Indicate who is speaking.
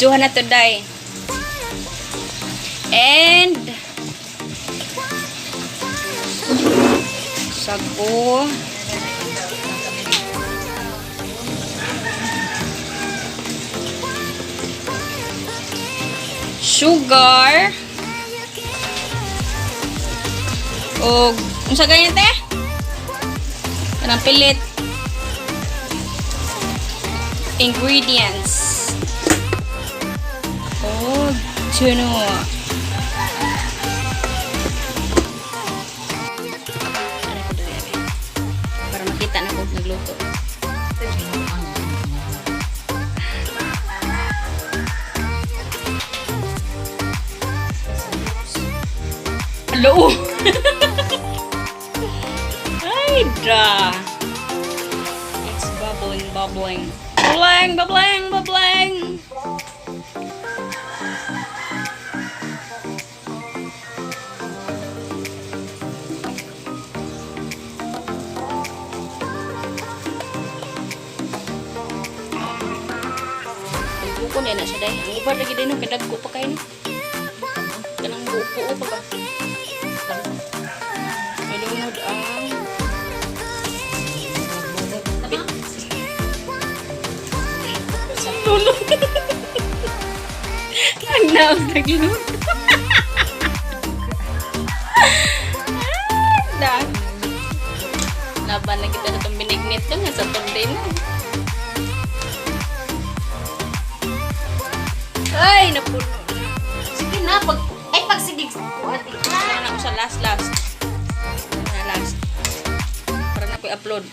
Speaker 1: Videohan na to, day. And sago. Sugar. Og unsa ganyan, te? Kanang pilit. Ingredients. Og tuno. Aray ko dali, aray. Para makita na ko nagluto. Hello. Ay, da. It's bubbling, bubbling. Bubbling, bubbling, bubbling. Buko na siya dahil. Ang ubar lagi din no, kay dagko pa kayo no. Kanang buo pa ba? Malunod ang Tulog. Ang naos nagluto. Da. Laban na kita na itong binignit to nga sa Saturday na. Ay, napuno na.
Speaker 2: Sige na, pag ay pag sige kuan.
Speaker 1: Para na ako sa last last. Na last. Para na ko i-upload.